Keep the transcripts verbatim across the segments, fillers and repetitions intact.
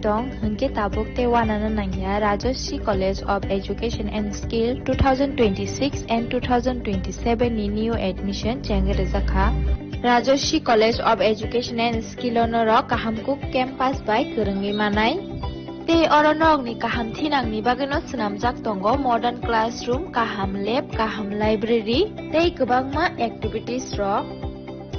tong, hwnkhe tabuk tei uanana nangya Rajashree College of Education and Skill two thousand twenty-six and two thousand twenty-seven ni new admission chengwi rwjakha. Rajashree College of Education and Skill o norok kaham kuk campus bai kwrwngwi manai. Tei oro norokni kaham thinangni bagwino swnamjak tongo modern classroom, kaham lab, kaham library tei kwbangma activities rok.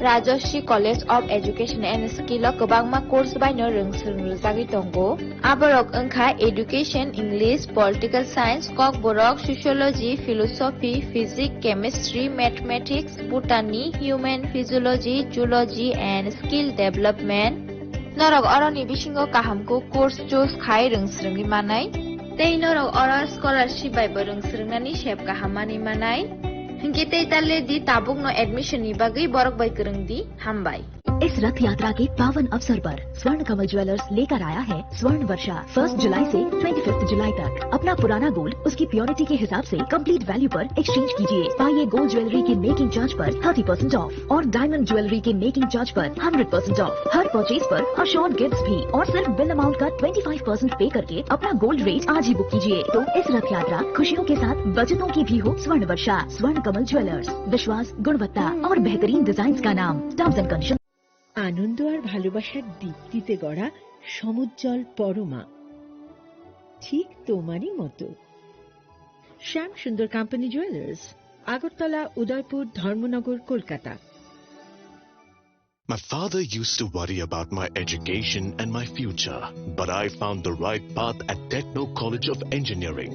Rajashree College of Education and Skill o kwbangma course baino rwngswrwng rwjagwi tongo. Aborok wngkha Education, English, Political Science, Kokborok, Sociology, Philosophy, Physics, Chemistry, Mathematics, Botany, Human Physiology, Zoology and Skill Development. Norok oroni bisingo kaham kuk course choose khai rwngswrwngwi manai. Tei norok oro scholarship bai bo rwngswrwngnani sep kaham manwi manai. Hinkhe tei ta le di, tabukno admission ni bagwi borok bai kwrwng di. Hambai. इस रथ यात्रा के पावन अवसर पर स्वर्ण कमल ज्वेलर्स लेकर आया है स्वर्ण वर्षा। फर्स्ट जुलाई से ट्वेंटी फिफ्थ जुलाई तक अपना पुराना गोल्ड उसकी प्योरिटी के हिसाब से कंप्लीट वैल्यू पर एक्सचेंज कीजिए। पाइए गोल्ड ज्वेलरी की मेकिंग चार्ज पर थर्टी परसेंट ऑफ और डायमंड ज्वेलरी की मेकिंग चार्ज पर हंड्रेड परसेंट ऑफ। हर परचेज पर अश्योर्ड गिफ्ट्स भी, और सिर्फ बिल अमाउंट का ट्वेंटी फ़ाइव परसेंट पे करके अपना गोल्ड रेट आज ही बुक कीजिए। तो इस रथ यात्रा खुशियों के साथ बचतों की भी हो स्वर्ण वर्षा। स्वर्ण कमल ज्वेलर्स, विश्वास, गुणवत्ता और बेहतरीन डिजाइन का नाम। Terms and condition. আনন্দ আর ভালোবাসার দীপ্তিতে গড়া সমুজ্জ্বল পরমা, ঠিক তোমারই মতো। শ্যাম সুন্দর কোম্পানি জুয়েলার্স, আগরতলা, উদয়পুর, ধর্মনগর, Kolkata. My father used to worry about my education and my future, but I found the right path at Techno College of Engineering.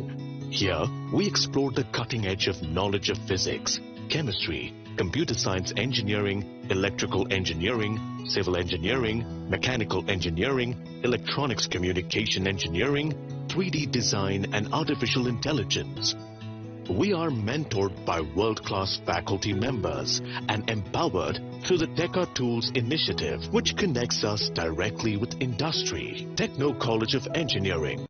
Here, we explore the cutting edge of knowledge of physics, chemistry, computer science engineering, electrical engineering, civil engineering, mechanical engineering, electronics communication engineering, three D design, and artificial intelligence. We are mentored by world-class faculty members and empowered through the Teka Tools initiative, which connects us directly with industry. Techno College of Engineering.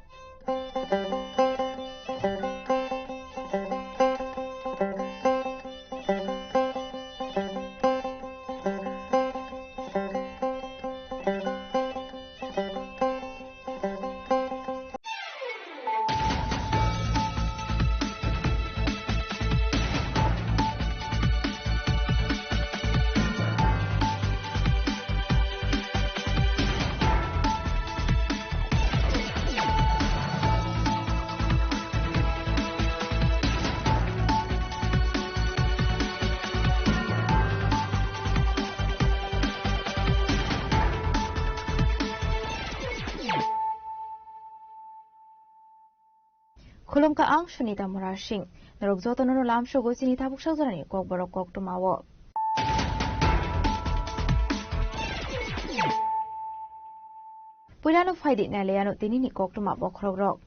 Khulumkha ang Sunita Murasing. Norok jotono no lamsogo chini tabuk sajorani kokborok koktwmao. Puilano phaidi nailaiano tinini koktwma bokhorokrok.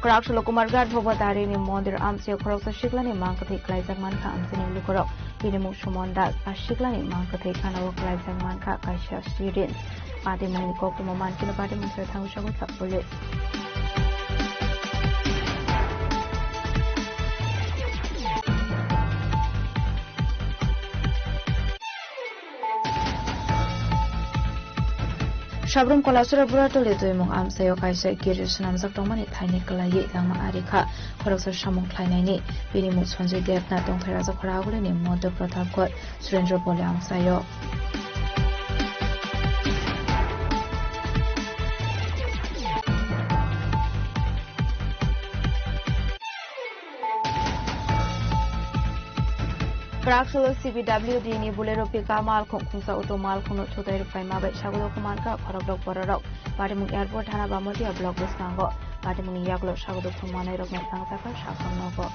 Kwraksolo Kumarghat Bhogotarini mondir amchaio khoroksa siklani mangkwthwi klaijak mankha amchaini lukurok. Bini mung Sumon Das. A siklani mangkwthwi gana-o klaijak mankha kaisa siring. Patimungni koktwma mankhe no patimung se thangwi sagwi kha police. Sabrum Kolasura Buratoli twimung amchaio kaisa giri swnamjak tongmani thaini kwlaiwi langma ari kha. Khoroksa samung khlainaini bini mung Sanjay Debnath, tongthai rajakhor agulini Madhya Pratapgarh Surendra Bole amchaio. Kwraksolo C B W D ni Bolero pickup malkhung khungsa auto malkhungno thutai rwkhlaima bai sagwi o kwmankha khorokrok bororok. Patimung Airport thana Bamatia block bwskango. Patimungni yagulo sagwi thum manairokno tangjakha sakhang nogo.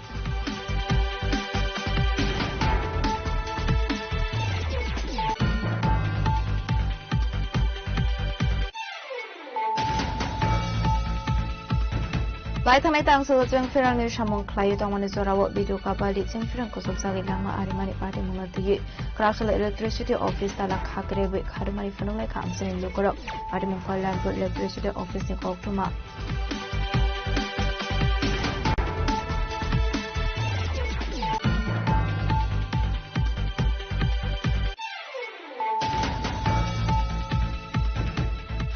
Lai thangnai tangso chwng pherangni samung khlaiwi tongmani jorao Bidu Kapali chwng pherang kuchukjagwi langma arimani patimungno twiwi Kwraksolo Electricity Office tala khakrebwi kharwmani phunuk lai kha amchaini lukurok. Patimung Kalyanpur Electricity Office ni koktwma.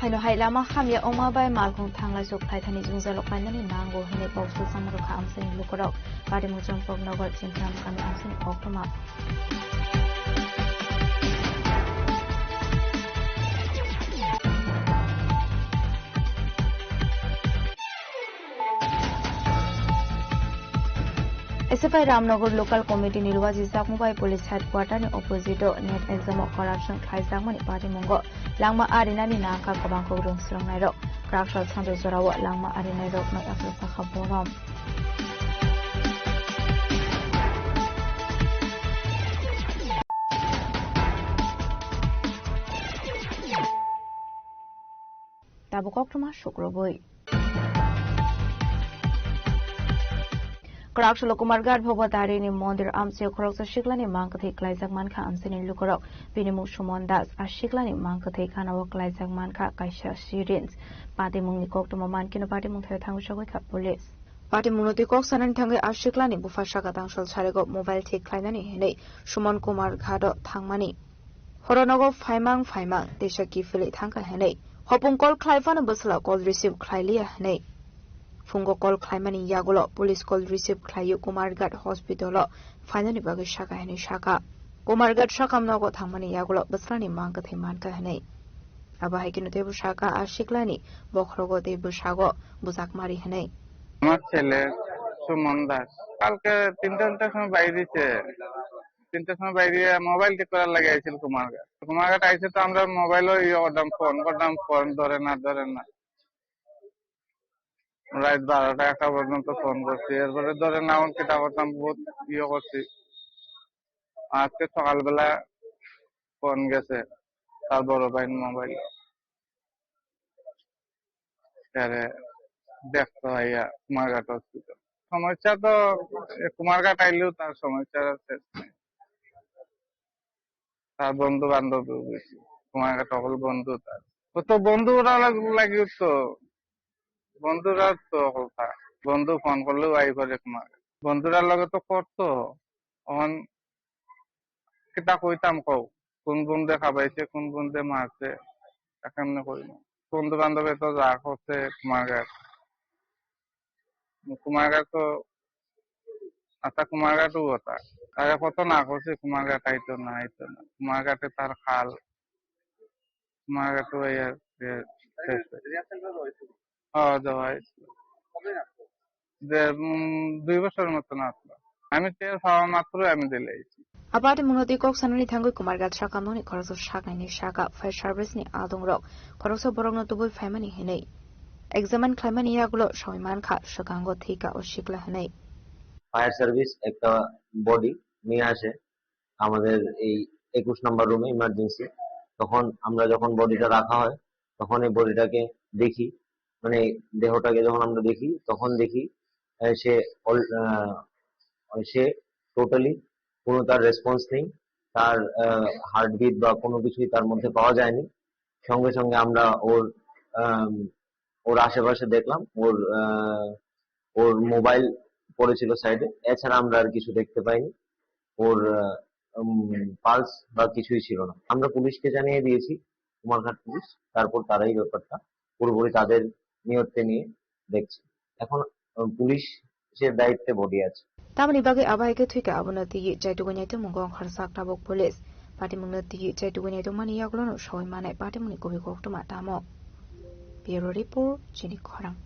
Eno hai lama hamya wngma bai malkhung thanglai sok khlaithani jwngjal rok khlainani nango hwnwi kok swchangma rwkha amchaini lukurok. Patimung Chongpok Nogor Chimtham kami amchaini koktwma. S F I Ramnagar Local Committee ni rwajijak mobile police headquarter ni opposite o net exam o corruption khlaijakmani patimungo langma arinani nangkha kwbangkuk rwng swrwngnairok. Kwraksal sanjak jorao langma arinairokno yaphar sakha borom. Tabuk koktwma sukrubwi. Kwraksalo Kumarghat Bhobotarini mondir amchaio khoroksa siklani mangkwthwi klaijak mankha amchaini lukurok. Bini mung Suman Das. A siklani mangkwthwi ganao klaijak mankha kaisa syringe. Patimungni koktwma mankhe no patimung thaio thangwi sogwi kha police. Patimungno twi kok sanani thangwi a siklani bupha saka tangsal sarego mobile thik khlainani hwnwi Suman Kumarghat o thangmani. Horo nogo phaimang phaimang teisa kiphilwi thangkha hwnwi. Hopung call khlai phano bwsala call receive khlai liya hwnwi. Phungo call khlaimani yagulo police call receive khlaiwi Kumarghat hospital o phainani bagwi saka hwnwi saka. Kumarghat sakam nogo thangmani yagulo bwsalani mangkwthwi mankha hwnwi. Abo hai kheno teibo saka a siklani bokhorogo tei bwsago bwjakmari hwnwi. আমার ছেলে সুমন দাস কালকে তিনটা চারটার সময় বাইরে দিছে। তিনটার সময় বাইরে মোবাইল ঠিক করার লাগে আইছিল কুমারঘাট। কুমারঘাট আইছে তো আমরা মোবাইলও ইয়ে করলাম, ফোন করলাম, ফোন ধরে না, ধরে না। রাত বারোটা একটা পর্যন্ত ফোন করছি, এরপরে ধরে না, এখন কিতা করতাম, বহুত ইয়ে করছি। আজকে সকালবেলা ফোন গেছে তার বড় ভাইয়ের মোবাইল। তারে দেখতে আইয়া কুমারঘাট হসপিটাল। সমস্যা তো, এ, কুমারঘাট আইলেও তার সমস্যা শেষ নাই। তার বন্ধু বান্ধব বেশি, কুমারঘাট হকল বন্ধু তার। ও তো বন্ধুরা লাগ-, লাগি তো, বন্ধুরা তো হকল তার। বন্ধু ফোন করলেও আই করে কুমারঘাট। বন্ধুরার লগে তো করতো, এখন কিতা কইতাম কও? কোন বন্ধে খাবাইছে, কোন বন্ধে মারছে, তা কেমনে কইমু? বন্ধু বান্ধবে তো যা করছে কুমারঘাট। কুমারঘাট তো, আচ্ছা, কুমারঘাটও কথা। আরে কত না করছে, কুমারঘাট আইতো না, আইতো না। কুমারঘাটে তার খাল, কুমারঘাটও এই আর কি শেষ হয়েছে। হ্যাঁ, দেওয়া হয়েছিল। যে, উম, দুই বছরের মতন আসলো। আমি টের পাওয়া মাত্রই আমি দিলে আইছি। Apati mungno twi kok sanani thangwi Kumarghat sakamoni khoroksa saknaini saka fire service ni adongrok khoroksa borokno tubui phaimani hwnwi examine khlaimani yagulo sawi mankha swkango thwika o sikla hwnwi. Fire service একটা বডি নিয়ে আসে আমাদের এই একুশ নম্বর রুমে, ইমার্জেন্সি। তখন আমরা যখন বডিটা রাখা হয়, তখন এই বডিটাকে দেখি, মানে, দেহটাকে যখন আমরা দেখি, তখন দেখি, আহ, সে অল-, আহ, সে টোটালি কোনো তার রেসপন্স নেই, তার, আহ, হার্টবিট বা কোনো কিছুই তার মধ্যে পাওয়া যায়নি। সঙ্গে সঙ্গে আমরা ওর, আম, ওর আশেপাশে দেখলাম, ওর, আহ, ওর মোবাইল পড়েছিল সাইডে, এছাড়া আমরা আর কিছু দেখতে পাইনি। ওর, আহ, উম, পালস বা কিছুই ছিল না। আমরা পুলিশকে জানিয়ে দিয়েছি, কুমারঘাট পুলিশ, তারপর তারাই ব্যাপারটা পুরোপুরি তাদের নিয়ত্তে নিয়ে দেখছে। এখন, আহ, পুলিশ সে দায়িত্বে বডি আছে। Tamoni bagwi abo hai khe thwikha abono twiwi chaitugwi naitongmungo wngkha rwchak tabuk police. Patimungno twiwi chaitugwi naitongmani yagulono sawi manai patimungni kubui koktwma tamo. Bureau Report, Chini Khorang.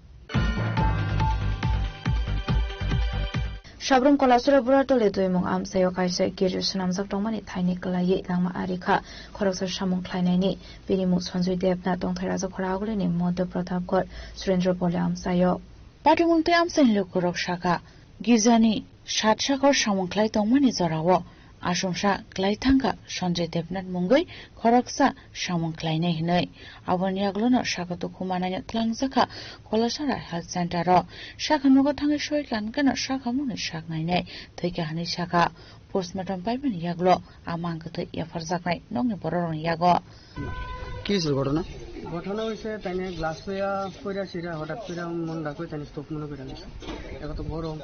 Sabrum Kolasora Buratoli Duimung amchaio kaisa girja swnamjak tongmani thaini kwlaiwi langma ari kha khoroksa samung khlainaini. Bini mung Sanjoy Debnath, tongthai rajaphara agulini Madhya Pratapgarh Surendra Poli amchaio. Patimung tei amchaini lukurok sakha, girjani sat sakor samung khlai tongmani jorao asongsa klai thangkha Sanjay Debnath mungwi khoroksa samung khlainai hwnwi. Aboni yagulono sakha tukhumanaino twlangjakha Kolasara Health Center o. Sakha nogo thangwi soi kankeno sakhamungni sak nainai thwikha hwnwi sakha. Postmortem paimani yagulo a mang kwthwi yapharjaknai nokni bororokni yago. কি হয়েছিল ঘটনা? ঘটনা হয়েছে, তাই নিয়ে গ্লাস লইয়া পড়া ছিঁড়া, হঠাৎ করে মন ডাক হয়ে তাই নিয়ে চোখ মনে করে নিয়েছে। এত তো গরম।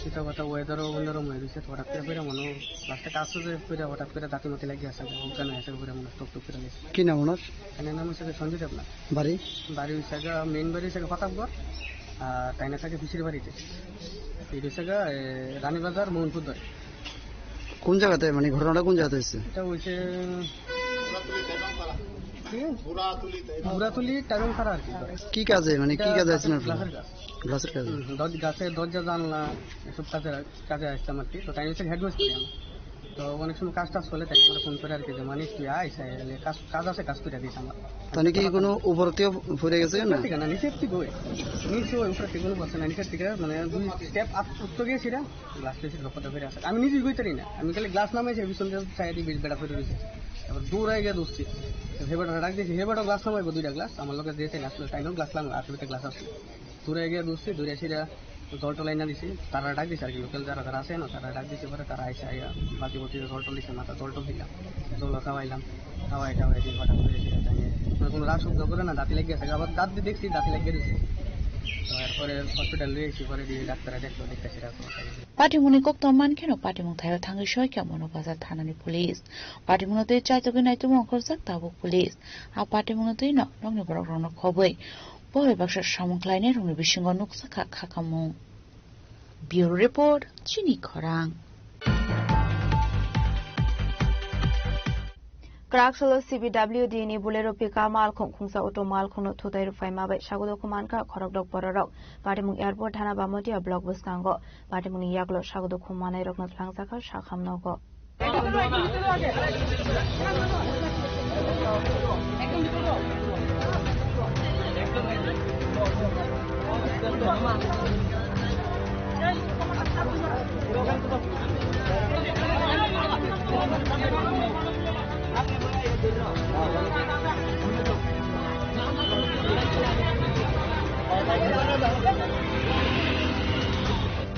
Kita kata weather o, weather o mai risa, hota kira pira mano, last e kaso je pira hota kira dati mati lagi asa, hukka na asa pira mano, tok tok pira lagi. কি নাম ওনার? Ene nam asa Sanjay Debnath. বাড়ি? Bari asa ga, main bari asa ga Pratapgarh, ar taina asa ga Bisir Bari te. Idu asa ga, e, Rani Bazar, Mohanpur doi. কোন জায়গাতে, মানে ঘটনাটা কোন জায়গাতে হয়েছে? এটা হয়েছে কি? বুড়াতুলি, টাইবাংপাড়া আর কি। কি কাজে, মানে কি এটা কাজে আছেন আপনারা? গ্লাসের কাজ। গ্লাসের কাজে? হুম, দর-, গাছের দরজা জানলা এসব কাজে, কাজে আসতাম আর কি। তো তাই হচ্ছে হেড মিস্ত্রি আমি। তো অনেক সময় কাজ টাজ হলে তাই আমার ফোন করে আর কি যে, "মানিক তুই আয়, আয়, আয়, কাজ, কাজ আছে, কাজ করে দিস আমার।" তাহলে কি কোনো উপর থেকে পড়ে গেছে না? নিচের থেকে না, নিচের থেকে ওই। নিচে ওই উপরে থেকে কোনো বসে না, নিচের থেকে মানে দুই স্টেপ আপ উঠতে গিয়েছিলাম। গ্লাস পেয়েছি, লক্ষ্য করে আছে। আমি নিজেই কইতে পারি না। আমি খালি গ্লাস নামাইছি, পিছন দিয়ে চাই দিয়ে বেড়া ফেলে রয়েছে। তারপর দৌড়াই গিয়ে দৌড়ছি। তো হেবেটা ডাক দিয়েছি, হেবেটা গ্লাস নামাইবো দুইটা গ্লাস। আমার লোকে দিয়ে চাই আসলে তাই গ্লাস লাগলো, আর একটা গ্লাস আসলো। দৌড়াই গিয়ে দৌড়ছি, দৌড়ে এসে এটা জল টল এনে দিছি। তারা ডাক দিছে আর কি, লোকাল যারা যারা আছে না, তারা ডাক দিছে পরে তারা আইসে আইয়া বালতি বালতি জল টল দিছে, মাথা জল টল দিলাম। জল খাওয়াইলাম, খাওয়াই টাওয়াই দিয়ে হঠাৎ করে এসে তাই মানে কোনো রাগ শব্দ করে না, দাঁতি লেগে গেছে। আবার দাঁত দিয়ে দেখছি, দাঁতি লেগে গেছে। তো এরপরে হসপিটাল নিয়ে এসে পরে দিয়ে ডাক্তারে দেখলো, দেখতে সেটা কোনো Patimungni kokthom mankheno patimung thaio thangwi soikha Maulibajar thanani police. Patimungno twi chaitugwi naitukmung ongkhorjak tabuk police. A patimungno twino nokni borokrokno khobwi bohroi baksa samung khlainairokni bisingo nukjakha khakamung. Bureau Report, Chini Khorang. Kwraksalo C B W D ni Bolero pickup malkhung khungsa auto malkhungno thutai rwphai ma bai sago dukhu mankha khorokdok bororok. Patimung Airport thana Bamatia block bwskango. Patimungni yagulo sago dukhu manairokno twlangjakha sakham nogo.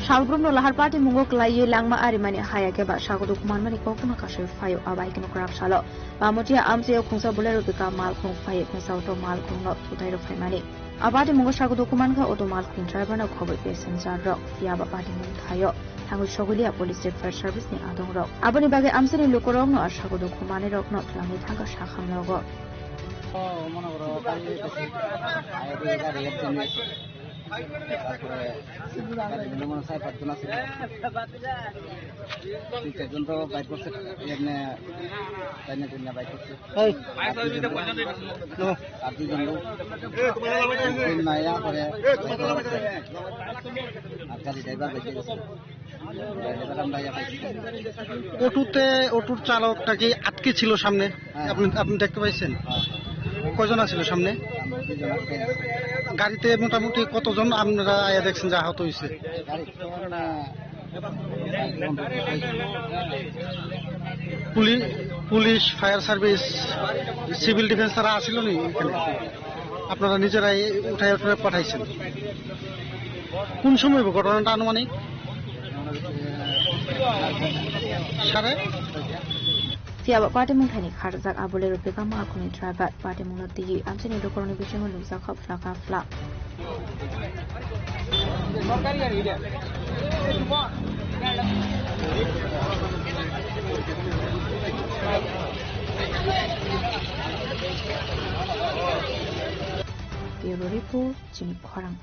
Salbrumno lahar patimungo kwlaiwi langma arimani haya khe ba sago dukhu manmani kokno kasui phaio, abo hai kheno kwrak salo. Bamatia amchaio khungsa Bolero pickup malkhung phaiwi khungsa auto malkhungno thutai rwphaimani. A patimungo sago dukhu mankha auto malkhung driver no khobwi passenger rok, phiya ba patimung thaio thangwi sogwi liya police tei fire service ni adong rok. Aboni bagwi amchaini lukurokno a sago dukhu manwi rokno twlangwi thangkha sakham nogo. তারপরে গাড়ি অ্যাক্সিডেন্ট হয়েছে। তারপরে গাড়ির মধ্যে মনে হয় ছয় পাঁচজন আছে। তিন চারজন তো বাইর করছে, এমনি তাই না, তাই না বাইর করছে। এই। আর দুজন লোক, আর দুজন লোক। তিন মাইয়া করে বাইর করা হচ্ছে। আর গাড়ি ড্রাইভার বেঁচে গেছে। অটোতে, অটোর চালকটা কি আটকে ছিল সামনে? হ্যাঁ। আপনি, আপনি দেখতে পাইছেন? হ্যাঁ। কয়জন আছিল সামনে? দুজন আটকে আছে। গাড়িতে মোটামুটি কতজন আপনারা আয়া দেখছেন যে আহত হয়েছে? গাড়িতে তো মানে পুলি-, police, fire service, civil defence তারা আসিল নি এখানে? আপনারা নিজেরাই উঠায় উঠায় পাঠাইছেন? কোন সময় হইব ঘটনাটা আনুমানিক? সাড়ে? Phiya ba patimung thaini kharjak a Bolero pickup malkhungni driver patimungno twiwi amchaini lukurokni bisingo nukjakha phlaka phlak. Bureau Report, Chini Khorang.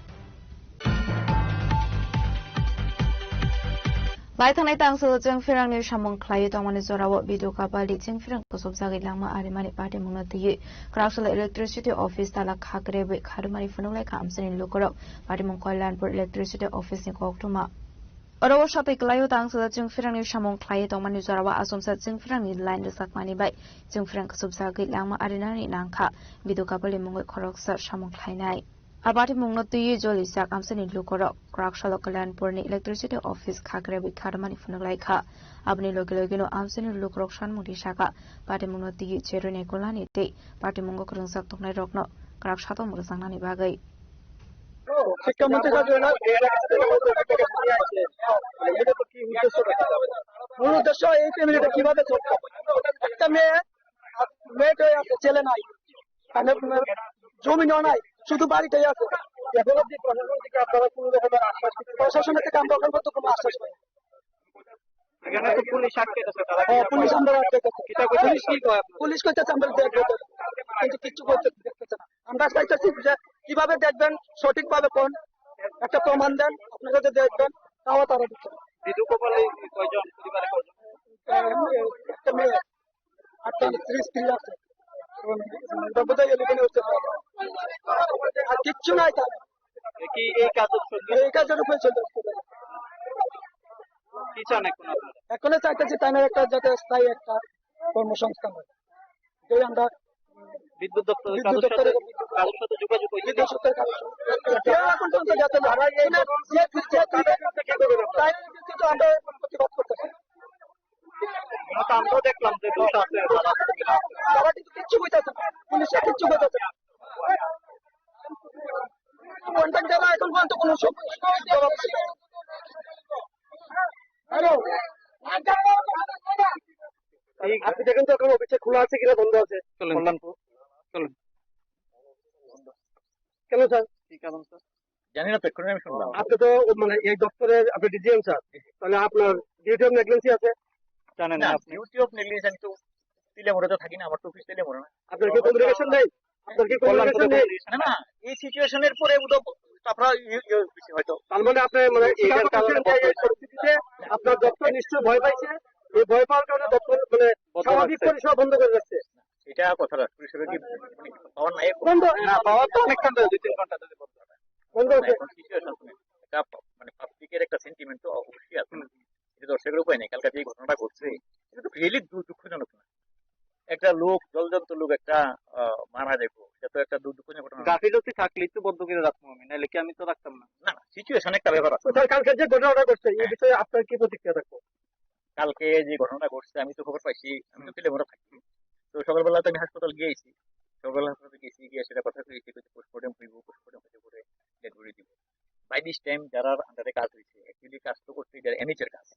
Lai thangnai tangso chwng phirangni samung khlaiwi tongmani jorao Bidu Kapali chwng phirang kuchukjagwi langma arimani patimungno twiwi Kwraksalo Electricity Office tala khakrebwi kharumani phunuknai kha amchaini lukurok. Patimung Kalyanpur Electricity Office ni koktwma. Oro o satwi kwlaio tangso chwng phirangni samung khlaiwi tongmani jorao achomsa chwng phirangni line rwchapmani bai chwng phirang kuchukjagwi langma arinani nangkha. Bidu Kapali mungwi khoroksa samung khlainai. A patimungno twiwi jolijak amchaini lukurok Kwraksalo Kalyanpurni Electricity Office khakrebwi kharmani phunuknai kha. Aboni logi logino amchaini lukurok sanmungni saka patimungno twiwi cherwi naikolnani tei patimungo kwrwngjak tongnairokno kwrak satok mwrwkjaknani bagwi. শিক্ষামন্ত্রীর কাছে ওনার এটা তো কি উদ্দেশ্য? মূল উদ্দেশ্য এই ফ্যামিলিটা কিভাবে চলছে? একটা মেয়ে, মেয়েটাই আছে, ছেলে নাই। মানে, জমিনও নাই, শুধু বাড়িটাই আছে। এখন অবধি প্রশাসন থেকে আপনারা কোনো রকমের আশ্বাস দিতে পারেন? প্রশাসনের থেকে আমরা এখন পর্যন্ত কোনো আশ্বাস পাই না। এখানে তো পুলিশ আটকে আছে, তারা কি ও, পুলিশ আমরা আটকে আছে। এটা কইছে, পুলিশ কি কয় আপনারা? পুলিশ কইতেছে আমরা দেখবো তো, কিন্তু কিচ্ছু করতে দেখতেছে না। আমরা চাইতেছি যে কিভাবে দেখবেন, সঠিকভাবে কোন একটা প্রমাণ দেন, আপনারা যদি দেখবেন, তাও তারা দিচ্ছে না। বিধু কপালে কয়জন, পরিবারে কয়জন? একটা মেয়ে, একটা স্ত্রী, স্ত্রী আছে। এটা বোঝা গেল এখানে হচ্ছে। আর কিচ্ছু নাই তার। এ কি এই কাজের সঙ্গে এই কাজের উপরে চলে আসছে। কি চান এখন আপনারা? এখনো চাইতেছি তাই না একটা যাতে স্থায়ী একটা কর্মসংস্থান হয়। যে আমরা বিদ্যুৎ দপ্তর বিদ্যুৎ কারোর দপ্তরে সাথে, কারোর সাথে যোগাযোগ হয়েছে? বিদ্যুৎ দপ্তরে কারোর সাথে। যে এখন পর্যন্ত যাতে না হয়, এই না, যে, যে, তাই কিন্তু আমরা প্রতিবাদ করতেছি। আমরা তো আমরাও দেখলাম যে দোষ আছে, তারা তারা কিন্তু কিচ্ছু কইতাছে না, পুলিশে কিচ্ছু কইতাছে না। কন্ট্রাক্টররা এখন পর্যন্ত কোনো সব জবাব দেয়নি। হ্যালো। এই আপনি দেখেন তো এখন অফিসে খোলা আছে কিনা বন্ধ আছে। চলেন। কল্যাণপুর। চলেন। কেন স্যার? কি কারণ স্যার? জানি না তো, এক্ষুনি আমি শুনলাম। আপনি তো মানে এই দপ্তরের আপনি ডিজিএম স্যার, তাহলে আপনার ডিউটি অফ নেগলিজেন্সি আছে। জানেন না, না আপনি? ডিউটি অফ নেগলিজেন্স, আমি তো তিলেমুড়াতে থাকি না, আমার তো অফিস তিলেমুড়া না। আপনার কি কমিউনিকেশন নেই? আপনার কি কমিউনিকেশন নেই? না, না, এই সিচুয়েশনের পরে উদ্যোগ আপনারা ইয়ে, ইয়ে হয়েছে হয়তো। তার মানে আপনি মানে এই স্বীকার এলাকার করছেন যে এই পরিস্থিতিতে আপনার দপ্তর নিশ্চয়ই ভয় পাইছে। এই ভয় পাওয়ার কারণে দপ্তর মানে বন্ধ স্বাভাবিক রাখছে। পরিষেবা বন্ধ করে রাখছে। এটা কথা না, পুলিশের কি মানে পাওয়ার নাই এখন? বন্ধ। না, পাওয়ার তো অনেকক্ষণ ধরে, দুই তিন ঘন্টা ধরে বন্ধ। বন্ধ না, আছে। এখন সিচুয়েশন শুনে এটা প-, মানে পাবলিকের একটা সেন্টিমেন্ট তো অবশ্যই আছে না। এটা দর্শকের উপায় নেই। কালকে যে ঘটনাটা ঘটছে, এটা তো রিয়েলি দু-, দুঃখজনক না? একটা লোক, জলজান্ত লোক একটা, আহ, মারা যাইবো, এটা তো একটা দু-, দুঃখজনক ঘটনা না? গাফিলতি থাকলেই তো বন্ধ করে রাখতাম আমি, নাহলে কি আমি তো রাখতাম না। না, না, সিচুয়েশন একটা ব্যাপার আছে। তো স্যার, কালকে যে ঘটনাটা ঘটছে, এই হ্যাঁ। বিষয়ে আপনার কি প্রতিক্রিয়া থাকবে? কালকে যে ঘটনাটা ঘটছে, আমি তো খবর পাইছি, আমি তো হুম। টেলিফোনে থাকি। তো সকালবেলা তো আমি হাসপাতাল গিয়েছি, সকাল হাসপাতালে গেছি, গিয়ে সেটা কথা হয়েছি, পোস্টমর্টম হইব, পোস্টমর্টম হইতে পরে ডেড বডি দিব। বাই দিস টাইম যারা আন্ডারে কাজ হয়েছে, অ্যাকচুয়ালি কাজ তো করছে যারা এনএইচ এর কাজ।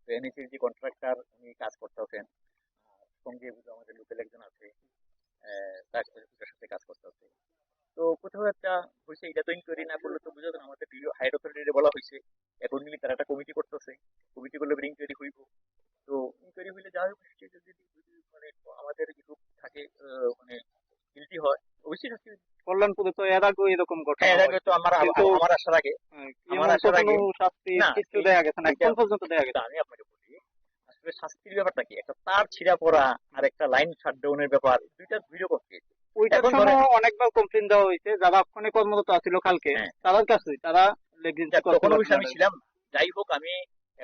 তো এনএইচ এর যে কন্ট্রাক্টর, উনি কাজ করতে আছেন, আর সঙ্গে বুঝো আমাদের লোকাল একজন আছে, আহ, তার সাথে, তার সাথে কাজ করতে আছে। তো কোথাও একটা হয়েছে, এটা তো ইনকোয়ারি না করলে তো বুঝা যায় না। আমাদের হায়ার অথরিটিরে বলা হয়েছে, অ্যাকর্ডিংলি তারা একটা কমিটি করতেছে, কমিটি করলে ইনকোয়ারি হইব। তো ইনকোয়ারি হইলে যা হোক, সেটা যদি, যদি মানে আমাদের কিছু থাকে, আহ, মানে গিলটি হয়, অবশ্যই শাস্তি হবে। কল্যাণপুরে তো এর আগেও এরকম ঘটনা হ্যাঁ, এর আগে হয়। তো আমার, কিন্তু আমার আসার আগে, হ্যাঁ, আমার এমন তো আসার আগে কোনো শাস্তি না, কিচ্ছু এই, দেয়া গেছে না, এটা, এখন পর্যন্ত দেয়া গেছে এটা না। আমি আপনাকে বলি, আসলে শাস্তির ব্যাপারটা কি? একটা তার ছিঁড়া পড়া আর একটা লাইন শাটডাউনের ব্যাপার, দুইটা দুই রকম কেস। ওইটার এখন সময় ধরেন অনেকবার কমপ্লেন দেওয়া হয়েছে, যারা ওখানে কর্মরত আছিল কালকে, হ্যাঁ। তারার কাছে, তারা নেগলিজেন্স যাক, করতে তখন অবশ্য পারছে আমি না। ছিলাম। যাই হোক, আমি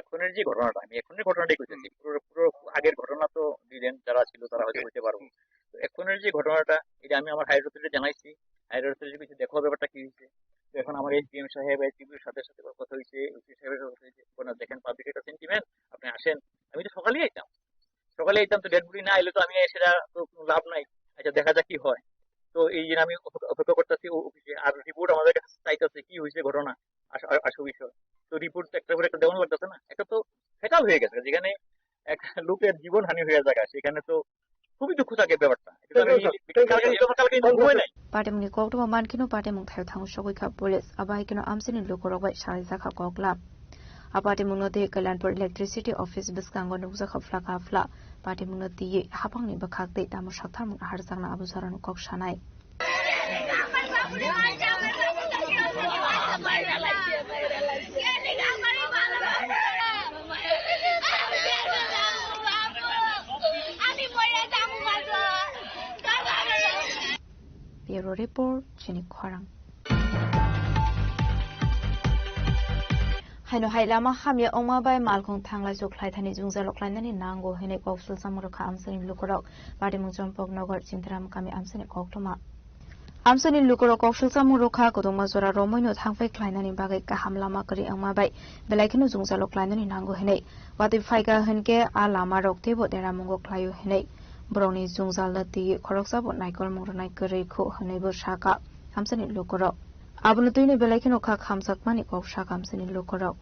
এখনের যে ঘটনাটা, আমি এখনের ঘটনাটাই কইতেছি। হুম। পুরো, পুরো আগের ঘটনা তো ডিলেন যারা ছিল, তারা হয়তো ওকে। বলতে পারবো। তো এখনের যে ঘটনাটা, এটা আমি আমার হায়ার অথরিটি জানাইছি, হায়ার অথরিটি কিছু দেখো ব্যাপারটা কি হয়েছে। তো এখন আমার এসডিএম সাহেব, এসডিপির সাথে সাথে কথা হয়েছে, ওসি সাহেবের সাথে কথা হয়েছে, ওনারা দেখেন পাবলিক একটা সেন্টিমেন্ট, আপনি আসেন। আমি তো সকালেই আইতাম, সকালে আইতাম, তো ডেড বডি না আইলে তো আমি সেটা তো কোনো লাভ নাই। আচ্ছা, দেখা যাক কি হয়। তো এই জন্য আমি অপেক্ষা, অপেক্ষা করতেছি ও-, অফিসে। আর রিপোর্ট আমাদের কাছে চাইতেছে কি হয়েছে ঘটনা, আস-, আ-, আসল বিষয়। তো রিপোর্ট তো একটা করে একটা দেওয়ানো লাগতেছে না, একটা তো ফেটাল হয়ে গেছে, যেখানে এক লোকের জীবন হানি হয়ে যায়, সেখানে তো খুবই দুঃখ থাকে ব্যাপারটা। এটা তো আমি কালকে, কালকে কিন্তু ঘুমাই নাই। Patimungni koktwma mankhe no patimung thaio thango sogwi kha police. Abo hai kheno amchaini lukurok bai salaijakha koklap. A patimungno twi Kailanpur Electricity Office bwskango nukjakha phlaka phla. Patimungno twiwi hapangni bwkhak tei tamo saktharmung naharjakna abo jorano kok sanai. Bureau Report, chini khorang. Haino hai lama hamya wngma bai malkhung thanglai chuk khlai thani jwngjalo khlainani nango hwnwi kok swlchamo rwkha amchaini lukurok. Patimung Chompok Nogar Chintaram kami amchaini koktwma. Amchaini lukurok kok swlchamo rwkha, kwdwngma jora romoino thangphai khlainani bagwi kaham lama kwrwi wngma bai belai kheno jwngjalo khlainani nango hwnwi. Watwi phaikha hwnkhe a lamarok teibo deramungo khlaio hwnwi borokni jwngjalno twiwi khoroksabo naikolmung rwnai kwrwi khu hwnwibo sakha amchaini lukurok. Abono twino belai kheno kha khamjakmani kok sakha amchaini lukurok.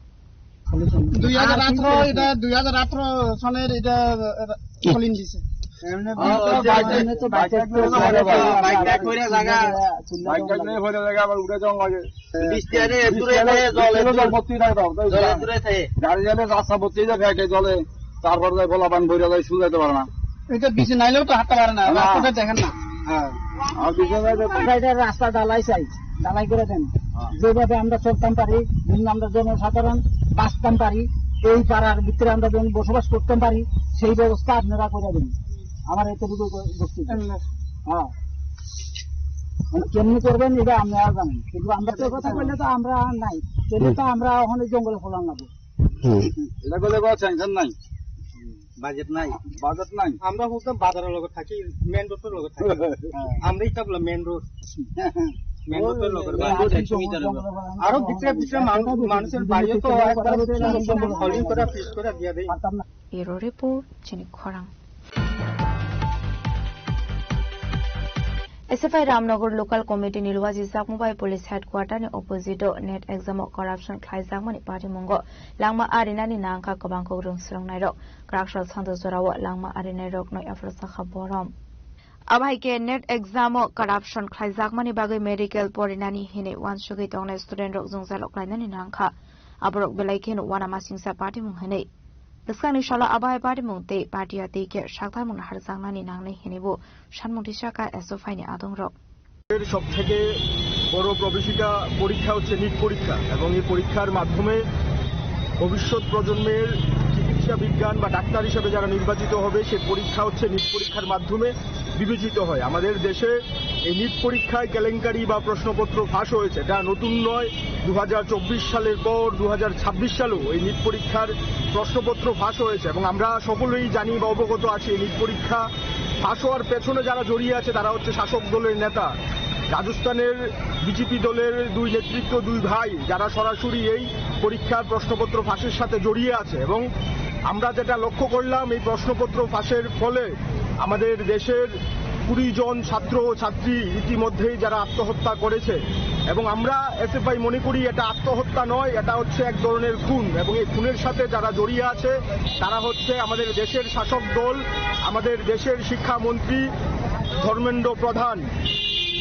দুই হাজার আঠারো, এটা দুই হাজার আঠারো সনের এটা, আহ, কি? খলিন দিছে। এমনি হ্যাঁ, তো ওই যে বাইক, এমনি তো বাইক বাইক একটু একটু ঘুরে ঘুরে ঘুরে ঘুরে ঘুরে জায়গা। বাইক একটু ঘুরে জায়গা, আবার উঠে যাওয়া লাগে। বৃষ্টি আরে দূরে দূরে জলে দূরে। জল ভর্তি থাকে তো, তো জলে দূরে থাকে। গাড়ি গেলে রাস্তা ভর্তি হয়ে যায়, ফেটে জলে। তারপর যায় ভোলা পান ভরে যায়, শুরু যেতে পারে না। এটা বিচে নাইলেও তো হাঁটতে পারে না, না। রাস্তাটা দেখেন না। হ্যাঁ। আর বিচে যায় তো সাইডের রাস্তা ঢালাই চাই, ঢালাই করে দেন। হ্যাঁ। যেভাবে আমরা চলতাম পারি, বিভিন্ন আমরা জনসাধারণ বাঁচতাম পারি, এই পাড়ার ভিতরে আমরা যেন বসবাস করতাম পারি, সেই ব্যবস্থা আপনারা করে দিন। আমার এতটুকু বক্তব্য। হ্যাঁ। মানে কেমনি করবেন এটা আপনারা জানেন, কিন্তু আমরা তো কথা বললে তো আমরা নাই, কেন তো আমরা ওখানে জঙ্গলে ফলান লাগবো। হুম। এটা করলে কোনো স্যাংশন নাই, বাজেট নাই। বাজেট নাই। আমরা বলতাম বাজারের লগে থাকি, মেইন রোডের লগে থাকি। আমরা এটা বলে মেইন রোড, মেইন রোডের লগে। মেইন রোড একশো মিটার হবে। আরো ভিতরে ভিতরে মানু-, মানুষের বাড়িও তো একবার সুন্দর সুন্দর ফলিং করে, পিস করে দিয়ে দেয়। Bureau Report, Chini Khorang. S F I Ramnagar Local Committee ni luaji jakmu bai Police Headquarter ni opposite o NET exam o corruption khlaijakmani patimungo langma arinani nangkha kwbang kwrwng swrwngnairok. Kwraksal sando jorao langma arinairokno yapharjakha borom. Abo hai khe NET exam o corruption khlaijakmani bagwi medical porinani hinwi uansugwi tongnai student rok jwngjal rok khlainani nangkha. Aborok belai kheno uanamasingcha patimung hinwi. Bwskangni salo abo hai patimung tei patia tei khe sakthangmung naharjaknani nangnai hinwi bo sanmung tisaka S F I ni adongrok. এর সব থেকে বড় প্রবেশিকা পরীক্ষা হচ্ছে নিট পরীক্ষা, এবং এই পরীক্ষার মাধ্যমে ভবিষ্যৎ প্রজন্মের চিকিৎসা বিজ্ঞান বা ডাক্তার হিসেবে যারা নির্বাচিত হবে, সে পরীক্ষা হচ্ছে নিট পরীক্ষার মাধ্যমে বিবেচিত হয়। আমাদের দেশে এই নিট পরীক্ষায় কেলেঙ্কারি বা প্রশ্নপত্র ফাঁস হয়েছে, এটা নতুন নয়। দু হাজার চব্বিশ সালের পর দু হাজার ছাব্বিশ সালেও এই নিট পরীক্ষার প্রশ্নপত্র ফাঁস হয়েছে, এবং আমরা সকলেই জানি বা অবগত আছি, এই নিট পরীক্ষা ফাঁস হওয়ার পেছনে যারা জড়িয়ে আছে, তারা হচ্ছে শাসক দলের নেতা। রাজস্থানের বিজেপি দলের দুই নেতৃত্ব, দুই ভাই, যারা সরাসরি এই পরীক্ষার প্রশ্নপত্র ফাঁসের সাথে জড়িয়ে আছে। এবং আমরা যেটা লক্ষ্য করলাম, এই প্রশ্নপত্র ফাঁসের ফলে আমাদের দেশের কুড়ি জন ছাত্র ও ছাত্রী ইতিমধ্যেই যারা আত্মহত্যা করেছে, এবং আমরা এসএফআই মনে করি এটা আত্মহত্যা নয়, এটা হচ্ছে এক ধরনের খুন। এবং এই খুনের সাথে যারা জড়িয়ে আছে, তারা হচ্ছে আমাদের দেশের শাসক দল, আমাদের দেশের শিক্ষামন্ত্রী ধর্মেন্দ্র প্রধান।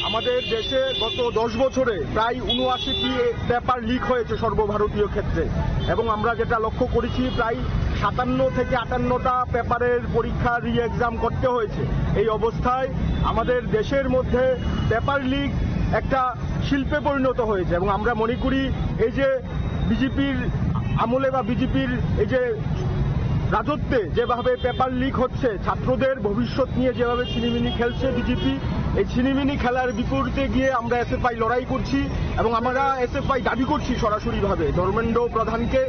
আমাদের দেশে গত দশ বছরে প্রায় উনআশিটি পেপার লিক হয়েছে সর্বভারতীয় ক্ষেত্রে, এবং আমরা যেটা লক্ষ্য করেছি, প্রায় সাতান্ন থেকে আটান্নটা পেপারের পরীক্ষা রি এক্সাম করতে হয়েছে। এই অবস্থায় আমাদের দেশের মধ্যে পেপার লিক একটা শিল্পে পরিণত হয়েছে, এবং আমরা মনে করি এই যে বিজেপির আমলে বা বিজেপির এই যে রাজত্বে যেভাবে পেপার লিক হচ্ছে, ছাত্রদের ভবিষ্যৎ নিয়ে যেভাবে ছিনিমিনি খেলছে বিজেপি, এই ছিনিমিনি খেলার বিপরীতে গিয়ে আমরা এসএফআই লড়াই করছি, এবং আমরা এসএফআই দাবি করছি সরাসরিভাবে ধর্মেন্দ্র প্রধানকে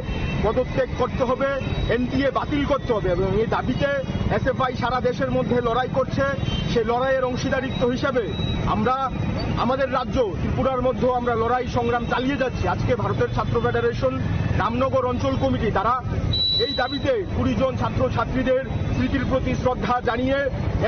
পদত্যাগ করতে হবে, এনটিএ বাতিল করতে হবে, এবং এই দাবিতে এসএফআই সারা দেশের মধ্যে লড়াই করছে। সে লড়াইয়ের অংশীদারিত্ব হিসেবে আমরা আমাদের রাজ্য ত্রিপুরার মধ্যেও আমরা লড়াই সংগ্রাম চালিয়ে যাচ্ছি। আজকে ভারতের ছাত্র ফেডারেশন রামনগর অঞ্চল কমিটি, তারা এই দাবিতে কুড়ি জন ছাত্র ছাত্রীদের স্মৃতির প্রতি শ্রদ্ধা জানিয়ে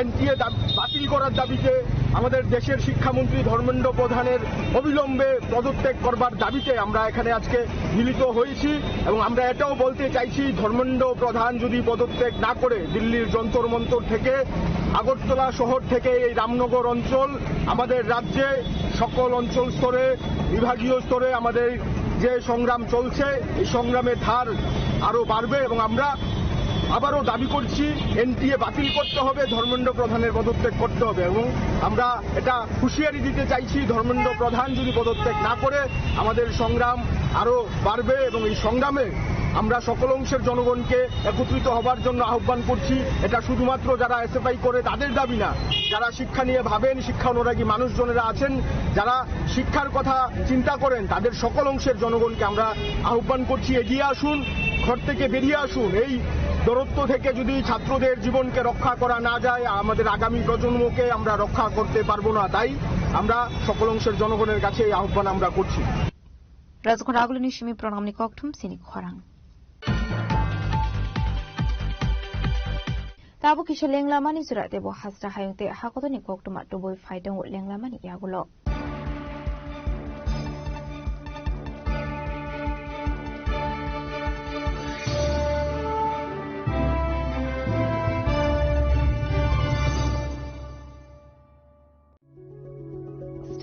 এনটিএ দাব-, বাতিল করার দাবিতে, আমাদের দেশের শিক্ষামন্ত্রী ধর্মেন্দ্র প্রধানের অবিলম্বে পদত্যাগ করবার দাবিতে আমরা এখানে আজকে মিলিত হয়েছি। এবং আমরা এটাও বলতে চাইছি, ধর্মেন্দ্র প্রধান যদি পদত্যাগ না করে, দিল্লির যন্তর মন্তর থেকে, আগরতলা শহর থেকে এই রামনগর অঞ্চল, আমাদের রাজ্যে সকল অঞ্চল স্তরে, বিভাগীয় স্তরে আমাদের যে সংগ্রাম চলছে, এই সংগ্রামের ধার আরো বাড়বে, এবং আমরা আবারও দাবি করছি, এনটিএ বাতিল করতে হবে, ধর্মেন্দ্র প্রধানের পদত্যাগ করতে হবে। এবং আমরা এটা হুঁশিয়ারি দিতে চাইছি, ধর্মেন্দ্র প্রধান যদি পদত্যাগ না করে, আমাদের সংগ্রাম আরো বাড়বে, এবং এই সংগ্রামে আমরা সকল অংশের জনগণকে একত্রিত হবার জন্য আহ্বান করছি। এটা শুধুমাত্র যারা এসএফআই করে তাদের দাবি না, যারা শিক্ষা নিয়ে ভাবেন, শিক্ষা অনুরাগী মানুষজনেরা আছেন, যারা শিক্ষার কথা চিন্তা করেন, তাদের সকল অংশের জনগণকে আমরা আহ্বান করছি, এগিয়ে আসুন, ঘর থেকে বেরিয়ে আসুন। এই দূরত্ব থেকে যদি ছাত্রদের জীবনকে রক্ষা করা না যায়, আমাদের আগামী প্রজন্মকে আমরা রক্ষা করতে পারবো না। তাই আমরা সকল অংশের জনগণের কাছে এই আহ্বান আমরা করছি। Rajkot Ragulini simi program ni kokthum sini khorang. Tabuk kisa lenglamani jora tebo hasra hayung tei hakotorni koktwma tubui phai tongo lenglamani yagulo.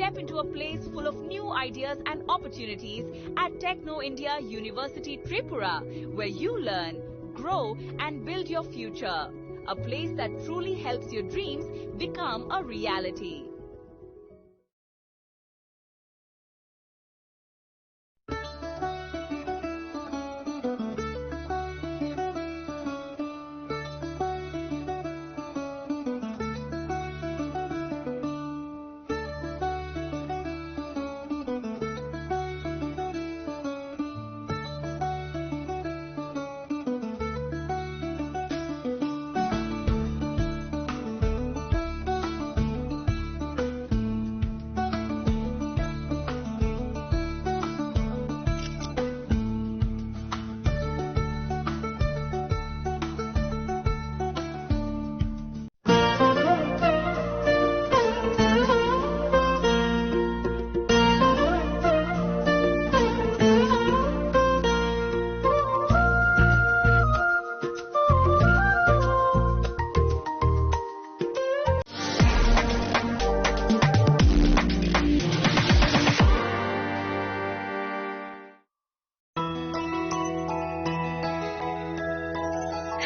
Step into a place full of new ideas and opportunities at Techno India University Tripura, where you learn, grow, and build your future. A place that truly helps your dreams become a reality.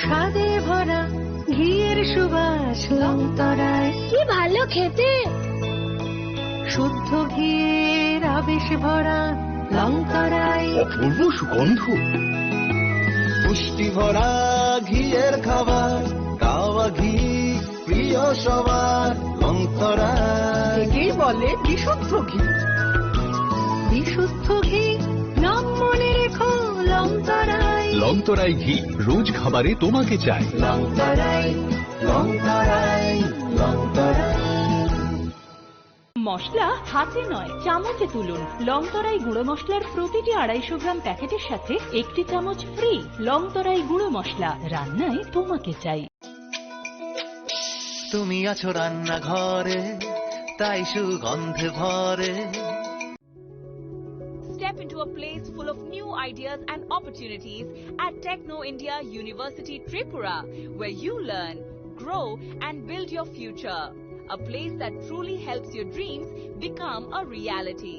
স্বাদে ভরা ঘিয়ের সুবাস লংতরায়। কি ভালো খেতে। শুদ্ধ ঘিয়ের আবেশ ভরা লংতরায়। অপূর্ব সুগন্ধ। পুষ্টি ভরা ঘিয়ের খাবার, কাওয়া ঘি প্রিয় সবার। লংতরায়। একেই বলে বিশুদ্ধ ঘি। বিশুদ্ধ ঘি, নাম মনে রেখো, লংতরায়। লংতরায় ঘি, রোজ খাবারে তোমাকে চাই। লংতরায়, লংতরায়, লংতরায়। মশলা হাতে নয়, চামচে তুলুন। লংতরাই গুঁড়ো মশলার প্রতিটি আড়াইশো গ্রাম প্যাকেটের সাথে একটি চামচ ফ্রি। লংতরাই গুঁড়ো মশলা, রান্নায় তোমাকে চাই। তুমি আছো রান্নাঘরে, তাই সুগন্ধে ভরে। Step into a place full of new ideas and opportunities at Techno India University Tripura, where you learn, grow, and build your future. A place that truly helps your dreams become a reality.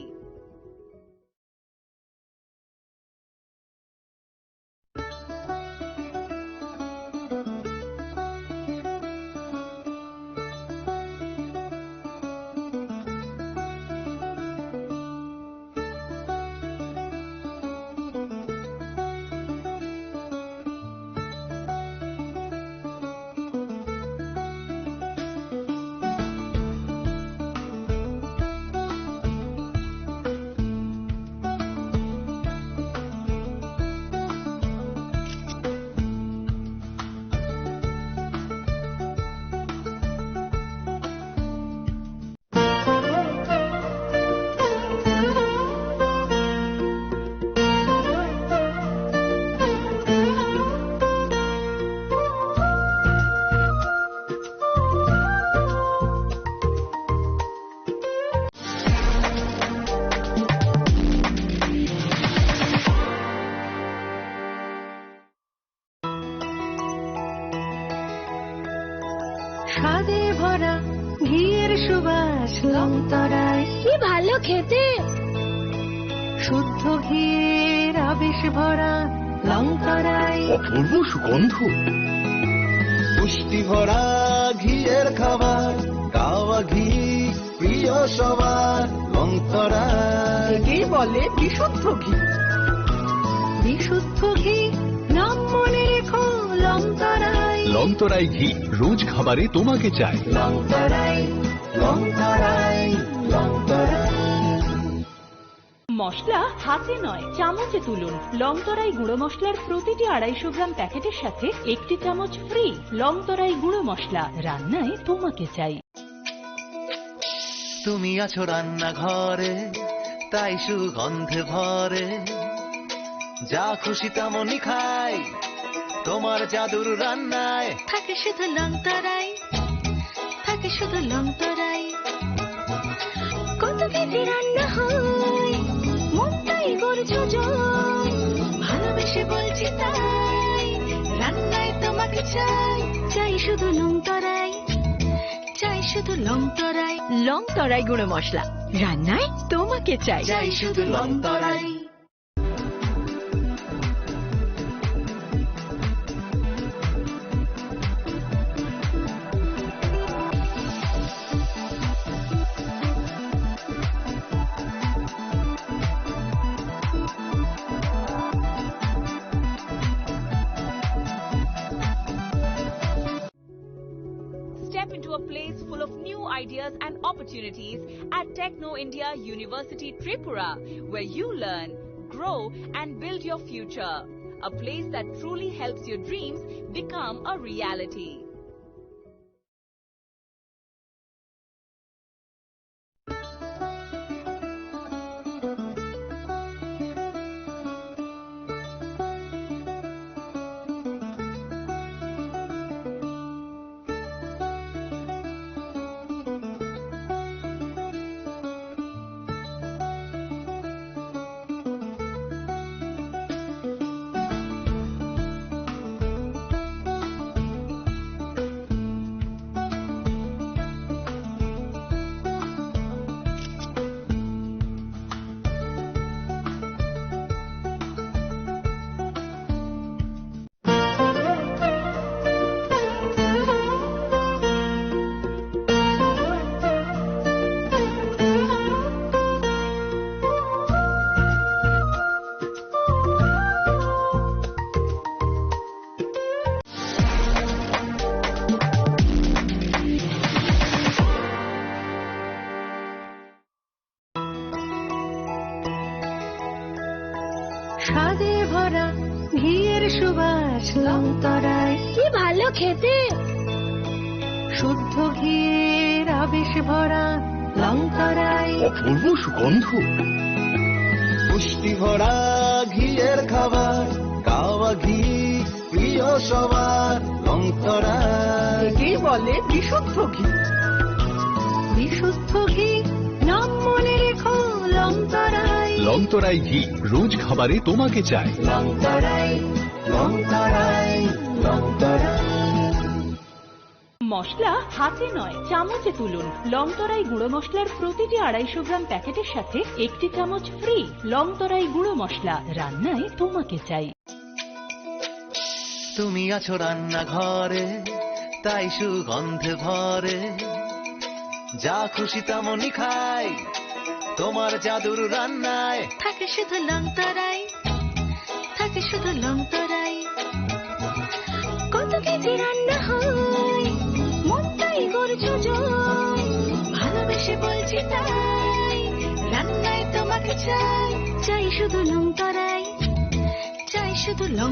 স্বাদে ভরা ঘিয়ের সুবাস লংতরায়। কি ভালো খেতে। শুদ্ধ ঘিয়ের আবেশ ভরা লংতরায়। অপূর্ব সুগন্ধ। পুষ্টি ভরা ঘিয়ের খাবার, কাওয়া ঘি প্রিয় সবার। লংতরায়। একেই বলে বিশুদ্ধ ঘি। বিশুদ্ধ ঘি, নাম মনে রেখো, লংতরায়। লংতরায় ঘি, রোজ খাবারে তোমাকে চাই। লংতরায়, লংতরায়, লংতরায়। মশলা হাতে নয়, চামচে তুলুন। লংতরাই গুঁড়ো মশলার প্রতিটি আড়াইশো গ্রাম প্যাকেটের সাথে একটি চামচ ফ্রি। লংতরাই গুঁড়ো মশলা, রান্নায় তোমাকে চাই। তুমি আছো রান্নাঘরে, তাই সুগন্ধে ভরে। যা খুশি তেমনই খাই, তোমার জাদুর রান্নায়। থাকে শুধু লংতরাই, থাকে শুধু লংতরাই। কত কেজি রান্না হয়, মনটাই করছো জয়। ভালোবেসে বলছি তাই, রান্নায় তোমাকে চাই। চাই শুধু লংতরাই, চাই শুধু লংতরাই। লংতরাই গুঁড়ো মশলা। রান্নায় তোমাকে চাই। চাই শুধু লং তরাই। Step into a place full of new ideas and opportunities at Techno India University Tripura, where you learn, grow, and build your future. A place that truly helps your dreams become a reality. স্বাদে ভরা ঘিয়ের সুবাস লং তরাই। কি ভালো খেতে। শুদ্ধ ঘিয়ের আবেশ ভরা লং তরাই। অপূর্ব সুগন্ধ। পুষ্টি ভরা ঘিয়ের খাবার, গাওয়া ঘি প্রিয় সবার লং তরাই। একেই বলে বিশুদ্ধ ঘি। বিশুদ্ধ ঘি, নাম মনে রেখো লং তরাই। লং তরাই ঘি, রোজ খাবারে তোমাকে চাই। লং তরাই, লং তরাই, লং তরাই। মশলা হাতে নয়, চামচে তুলুন। লং তরাই গুঁড়ো মশলার প্রতিটি আড়াইশো গ্রাম প্যাকেটের সাথে একটি চামচ ফ্রি। লং তরাই গুঁড়ো মশলা, রান্নায় তোমাকে চাই। তুমি আছো রান্নাঘরে, তাই সুগন্ধে ভরে। যা খুশি তেমনই খাই, তোমার জাদুর রান্নায়। থাকে শুধু লং তরাই, থাকে শুধু লং তরাই। কত কেজি রান্না হয়, মনটাই করছো জয়। ভালোবেসে বলছি তাই, রান্নায় তোমাকে চাই। চাই শুধু লং তরাই, চাই শুধু লং।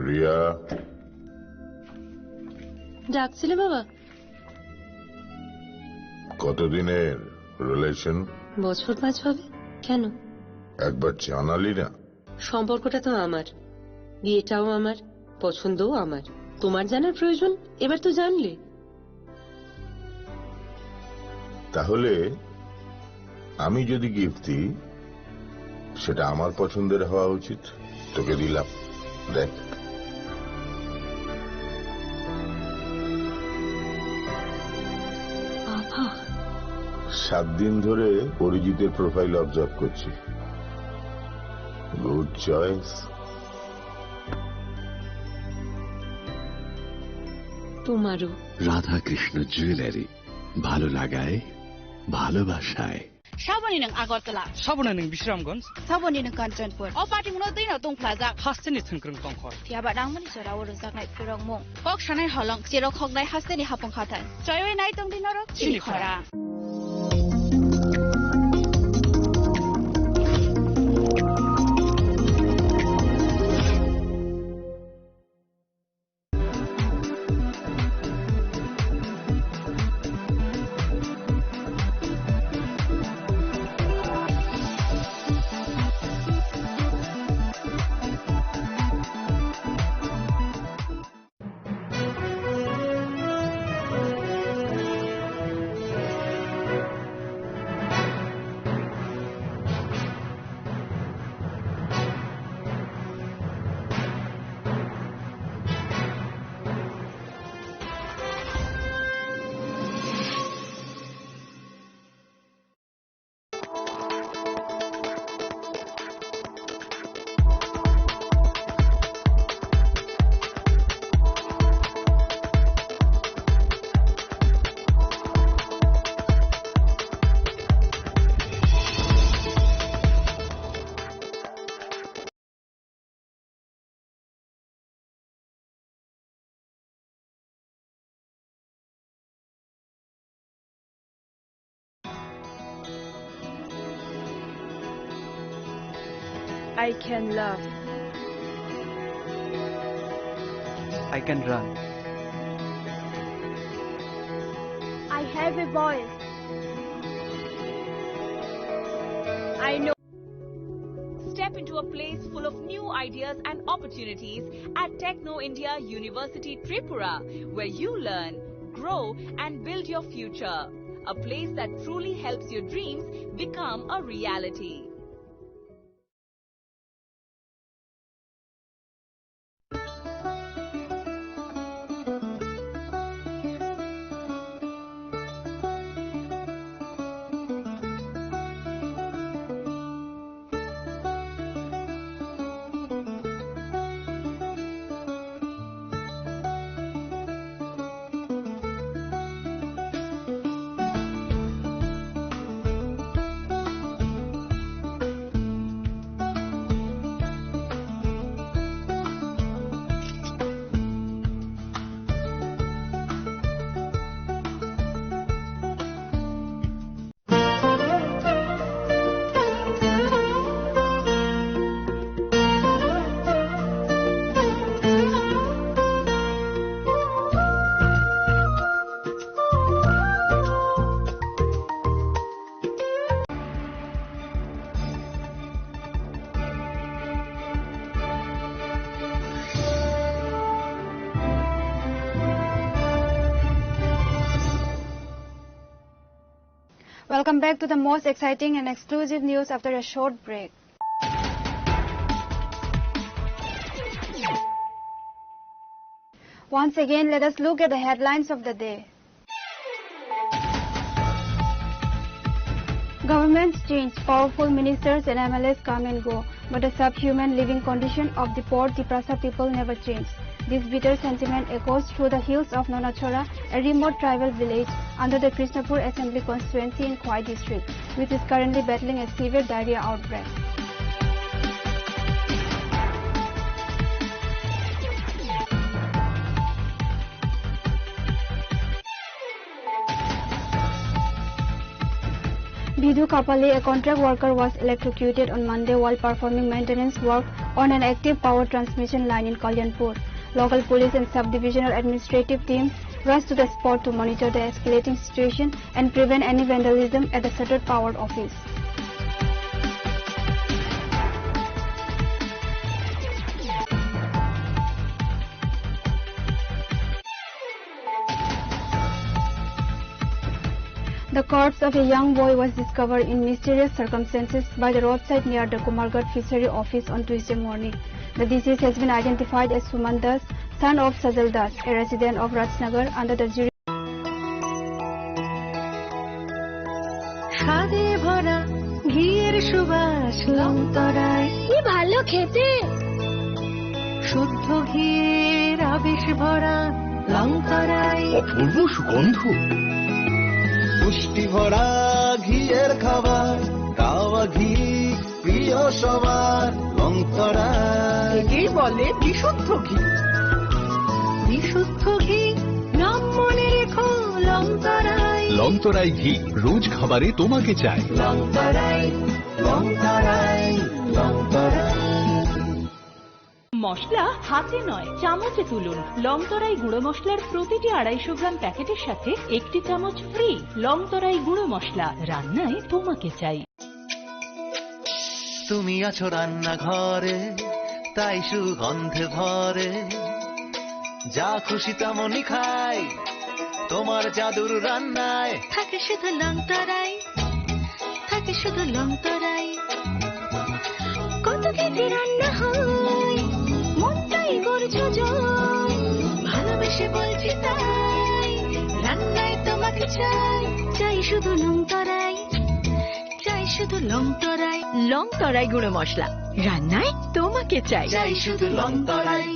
রিয়া। ডাকছিলে বাবা? কতদিনের রিলেশন? বছর পাঁচ হবে। কেন? একবার জানালি না। সম্পর্কটা তো আমার, বিয়েটাও আমার, পছন্দও আমার। তোমার জানার প্রয়োজন, এবার তো জানলে। তাহলে আমি যদি গিফট দিই, সেটা আমার পছন্দের হওয়া উচিত। তোকে দিলাম, দেখ। বাবা। সাত দিন ধরে অরিজিতের প্রোফাইল অবজার্ভ করছি। Good choice. তোমারও। রাধাকৃষ্ণ জুয়েলারি, ভালো লাগায়, ভালোবাসায়। Saboni nwng Agartala. Saboni nwng Bisramganj. Saboni nwng Kanchanpur. O party muno twi no tong phlajak. Hasteni thwngkwrwng tongkhor. Phiyaba nangmani jora o rwjaknai phwrwngmung. Kok sanai holong, cherok hoknai hasteni hapung hathai. Choiwi nai tong di norok chini khorang. I can laugh. I can run. I have a voice. I know. Step into a place full of new ideas and opportunities at Techno India University Tripura, where you learn, grow, and build your future. A place that truly helps your dreams become a reality. Welcome back to the most exciting and exclusive news after a short break. Once again, let us look at the headlines of the day. Governments change, powerful ministers and M L As come and go, but the subhuman living condition of the poor Tiprasa people never changed. This bitter sentiment echoes through the hills of Nonachora, a remote tribal village under the Krishnapur Assembly Constituency in Khwai District, which is currently battling a severe diarrhea outbreak. Bidhu Kapale, a contract worker, was electrocuted on Monday while performing maintenance work on an active power transmission line in Kalyanpur. Local police and sub-divisional administrative teams rushed to the spot to monitor the escalating situation and prevent any vandalism at the shuttered power office. The corpse of a young boy was discovered in mysterious circumstances by the roadside near the Kumarghat Fishery Office on Tuesday morning. The deceased has been identified as Suman Das, son of Sajal Das, a resident of Rajnagar, under the jury. স্বাদে ভরা ঘিয়ের সুবাস লংতরায়। কি ভালো খেতে। শুদ্ধ ঘিয়ের আবেশ ভরা লংতরায়। অপূর্ব সুগন্ধ। পুষ্টি ভরা ঘিয়ের খাবার, কাওয়া ঘি প্রিয় সবার, লংতরায়। একেই বলে বিশুদ্ধ ঘি। বিশুদ্ধ ঘি, নাম মনে রেখো, লংতরায়। লংতরায় ঘি, রোজ খাবারে তোমাকে চাই। লংতরায়, লংতরায়, লংতরায়। মশলা হাতে নয়, চামচে তুলুন। লংতরাই গুঁড়ো মশলার প্রতিটি আড়াইশো গ্রাম প্যাকেটের সাথে একটি চামচ ফ্রি। লংতরাই গুঁড়ো মশলা, রান্নায় তোমাকে চাই। তুমি আছো রান্নাঘরে, তাই সুগন্ধে ভরে। যা খুশি তেমনই খাই, তোমার জাদুর রান্নায়। থাকে শুধু লংতরাই, থাকে শুধু লংতরাই। কত খেতে রান্না হয়, মনটাই করছো জয়। ভালোবেসে বলছি তাই, রান্নায় তোমাকে চাই। চাই শুধু লংতরাই, চাই শুধু লংতরাই। লংতরাই গুঁড়ো মশলা, রান্নায় তোমাকে চাই। চাই শুধু লংতরাই।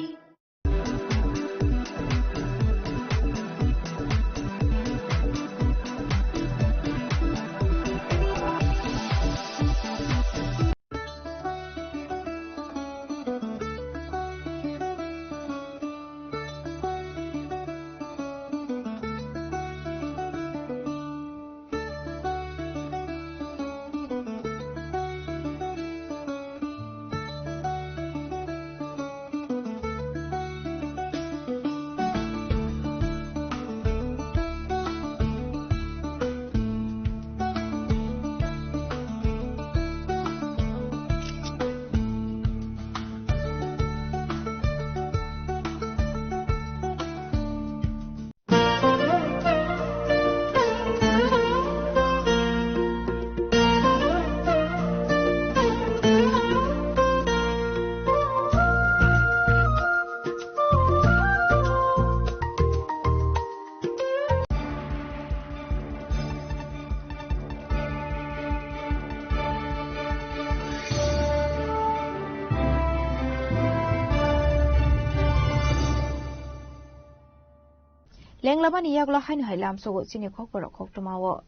Tenglamani yagulo haino hai lamsogo chini kokborok koktwmao.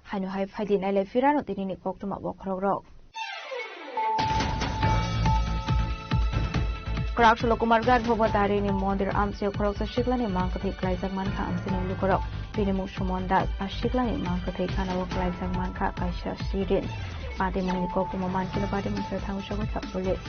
Haino hai phaidi nailai phirano tinini koktwma bokhorokrok. Kwrak Solo Kumar Garg Bhobo Darini mondir amchaio khoroksa siklani mangkwthwi klaijak mankha amchaini lukurok. Bini mung Suman Das. A siklani mangkwthwi gana-o klaijak mankha kaisa syring. Patimungni koktwma mankhe patimung se thangwi sogwi kha police.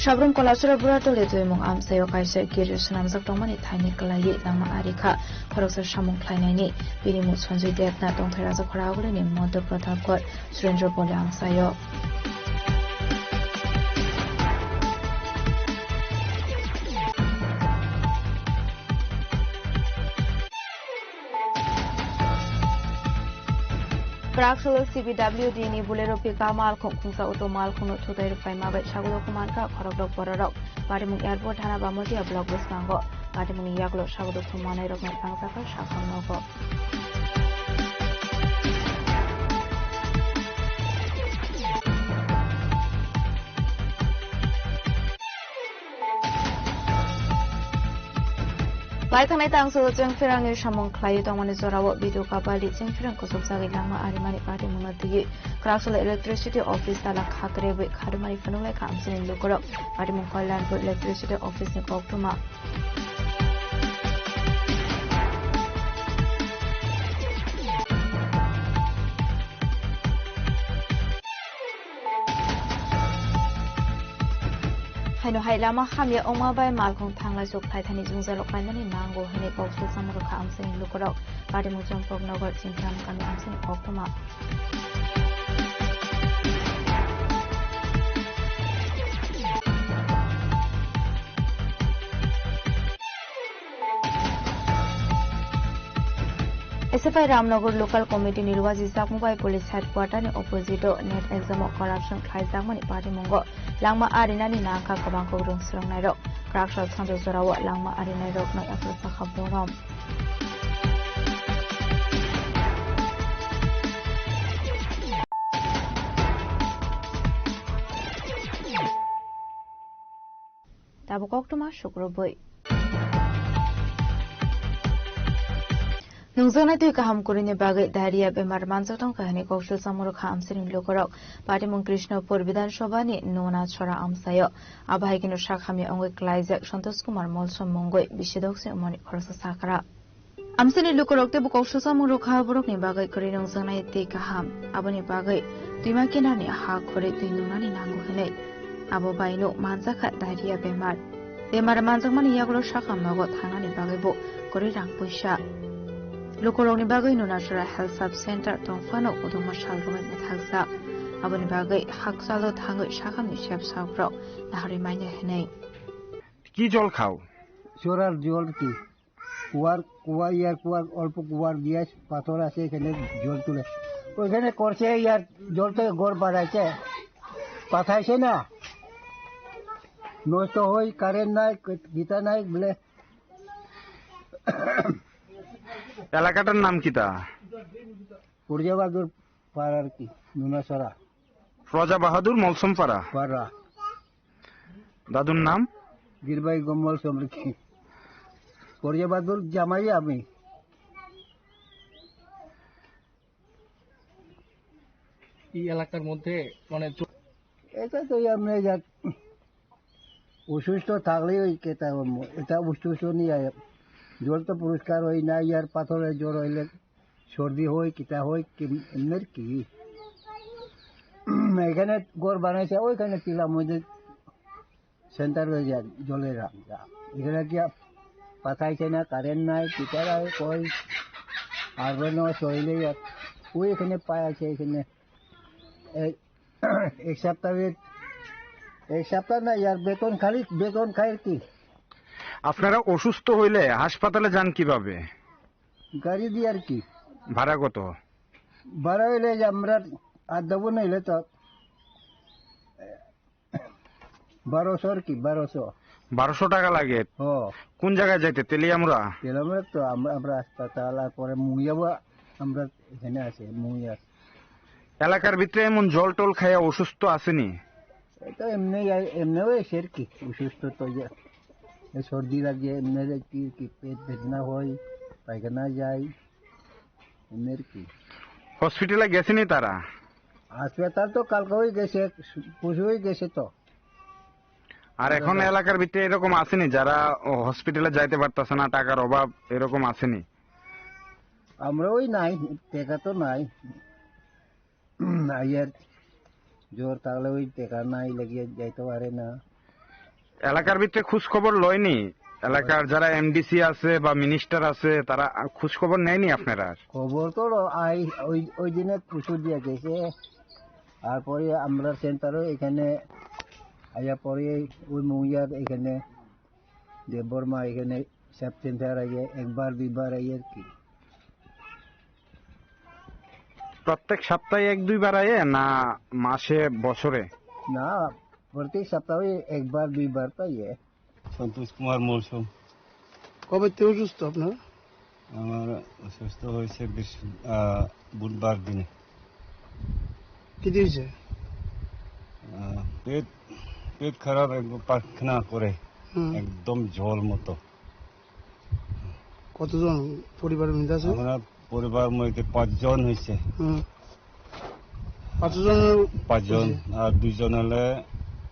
Sabrum Kolasora Buratoli twimung amchaio kaisa giri swnamjak tongmani thaini kwlaiwi langma ari kha khoroksa samung khlainaini. Bini mung Sanjoy Debnath, tongthai Rajakhora Agulini Madhya Pratapgarh, Surendra Poli amchaio. Kwrak Solo C B W D ni Bolero pickup malkhung khungsa auto malkhungno thutai rwkhlaima bai sago dokhu mankha khorokdok bororok. Patimung Airport thana Bamotia block bwskango. Patimungni yagulo sago dokhu manai rokno tangjakha sakham nogo. Lai thangnai tangso chengphirangni samung khlaiwi tongmani jorao Bidu Kapali chengphirang kuchukjagwi langma arimani patimungno twiwi Kwrak Solo Electricity Office tala khakrebwi khadumani phunuk lai kha amchaini lukurok. Patimung Kalyanpur Electricity Office ni koktwma. Haino hai lama hamya wngma bai malkhung thanglai suk phaithani jwngjal rok khlainani nango hwnwi kok sulsam rwkha amchaini lukurok. Patimung Champaknagar Chimphram kami amchaini koktwma. S F I Ramnagar Local Committee ni rwajak jakmung bai Police Headquarter ni opposite o NET exam o corruption khlaijakmani patimungo langma arinani nangkha kwbangkuk rwng swrwngnairok. Kwrak Salo sanjak jorao langma arinairokno yaphar sakha borom. Tabuk koktwma sukrubwi. Nungjaknai twi kaham kwrwini bagwi diarrhea bemar manjak tongkha hwnwi koksil samung rwkha amchaini lukurok. Patimung Krishnapur Bidhan Sabhani Nuna Chora amchaio. Abo hai kheno sak hamya wngwi klaijak Santosh Kumar Molsom mungwi bisi doksi wngmani khoroksa sakra. Amchaini lukurok teibo koksil samung rwkha borokni bagwi kwrwi nungjaknai tei kaham. Aboni bagwi twima kinarni ha khorwi twi nungnani nango hwnwi. Abo baino manjakha diarrhea bemar. Bemar manjakmani yagulo sakha nogo thangnani bagwi bo kwrwi rang puisa. Lukurokni bagwi Nunasora Health Sub Center tongphano kwbangma sal romwi mwthakjak. Aboni bagwi hakchalo thangwi sakhamni sep sakrok naharwi manya hwnwi. কি জল খাও? চোরার জল কি? কুয়ার, কুয়া, ইয়ার কুয়ার, অল্প কুয়ার দিয়ে পাথর আছে, এখানে জল তুলে। ওইখানে করছে, ইয়ার জল তো গড় বাড়াইছে, পাঠাইছে না। নষ্ট হয়, কারেন্ট নাই, কিতা নাই, বলে। এলাকাটার নাম কিতা? পূর্জা বাহাদুর পাড়া আর কি, নুনাছড়া। প্রজা বাহাদুর মলসমপাড়া। পাড়া। দাদুর নাম? গিরবাই গোমল সমৃদ্ধি। পূর্জা বাহাদুর জামাই আমি। এই এলাকার মধ্যে মানে চ- এটা তো এমনি যা অসুস্থ থাকলেই ওই কেতা, এটা অসুস্থ নিয়ে আয়। জল তো পরিষ্কার হয় না, ইয়ার পাথরে জ্বর হইলে সর্দি হয়, কিতা হয়, কি, এমনি আর কি। এখানে ঘর বানাইছে, ওইখানে টিলা মধ্যে সেন্টার হয়ে যায় জলের। এখানে কি আর পাঠাইছে না, কারেন্ট নাই, কিতা আর কই, আর নষ্ট হইলে আর ওই এখানে পায় আছে, এখানে এই এক সপ্তাহে, এক সপ্তাহ না, ইয়ার বেতন খালি, বেতন খায় কি? আপনারা অসুস্থ হইলে হাসপাতালে যান কিভাবে? গাড়ি দিয়ে আর কি। ভাড়া কত? ভাড়া হইলে যে আমরা আর দেবো না হইলে তো বারোশো আর কি, বারোশো। বারোশো টাকা লাগে? ও। কোন জায়গায় যাইতে? তেলিয়ামুড়া? তেলিয়ামুড়া তো আমরা, আমরা হাসপাতাল, আর পরে মুঙ্গিয়াবো আমরা এখানে আছে, মুঙ্গিয়া। এলাকার ভিতরে এমন জল টল খাইয়া অসুস্থ আসেনি? এটা এমনি, এমনিও এসে আর কি, অসুস্থ তো ইয়ে, এই সর্দি লাগে, এমনি আর কি, কি পেট বেদনা হয়, পায়খানা যায়, এমনি আর কি। হসপিটালে গেছেনি তারা? হাসপাতাল তো কালকে ওই গেছে, পরশু ওই গেছে তো। আর এখন এলাকার ভিতরে এরকম আসেনি যারা, ও, হসপিটালে যাইতে পারতেছে না, টাকার অভাব এরকম আসেনি? আমরা ওই নাই, টাকা তো নাই। আইয়ার জোর থাকলে ওই টাকা নাই লাগিয়ে যাইতে পারে না। এলাকার ভিতরে খোঁজ খবর লয়নি? এলাকার যারা এমডিসি আছে বা মিনিস্টার আছে, তারা, আ, খোঁজ খবর নেয়নি আপনারা? খবর তো ল-, আই, ওই, ওই দিনে কিছু দিয়ে গেছে। তারপরে আমরা সেন্টারও এখানে আইয়া পরে ওই মৌজার এখানে দেববর্মা এখানে সাব সেন্টার আইয়া একবার দুইবার আইয়া আর কি। প্রত্যেক সপ্তাহে এক দুইবার আইয়ে না মাসে, বছরে? না, প্রতি সপ্তাহে একবার দুইবার তো ইয়ে। সন্তোষ কুমার মৌসুম। কবে থেকে অসুস্থ আপনার? আমার অসুস্থ হয়েছে বৃহস্প-, আহ, বুধবার দিনে। কি হয়েছে? আহ, পেট, পেট খারাপ, একবার পায়খানা করে, হুম। একদম জল মতো। কতজন পরিবারের মধ্যে আছে? আমরা পরিবার মধ্যে পাঁচজন হয়েছে। হুম। পাঁচজনের পাঁচজন, হয়েছে। আর দুইজন হলে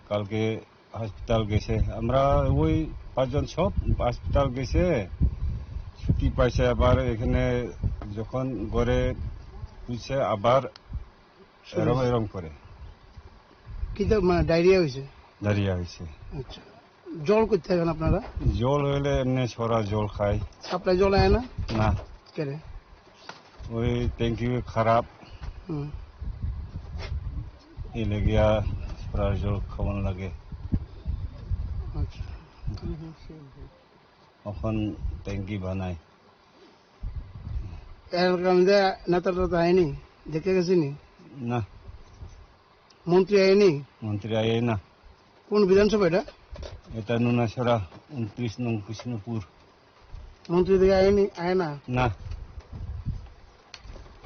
কালকে হসপিটাল গেছে। আমরা ওই পাঁচজন সব হসপিটাল গেছে, ছুটি পাইছে। আবার এখানে যখন ঘরে বুঝছে, আবার এরম, এরম করে। কি তো মানে ডায়রিয়া হয়েছে? ডায়রিয়া হয়েছে। আচ্ছা, জল করতে থাকেন আপনারা? জল হইলে এমনি সরা জল খাই। সাপ্লাই জল আয় না? না। কেন? ওই ট্যাঙ্কি খারাপ। হুম। এই লেগিয়া সরা জল খাওয়ান লাগে। আচ্ছা। এখন ট্যাঙ্কি বানাই। এলাকার মধ্যে নেতা টেতা আয়নি? দেখে গেছিনি? না। মন্ত্রী আয়নি? মন্ত্রী আয় না। কোন বিধানসভা এটা? এটা নুনাছড়া, ঊনত্রিশ নং কৃষ্ণপুর। মন্ত্রী দেখে আয়নি, আয় না? না।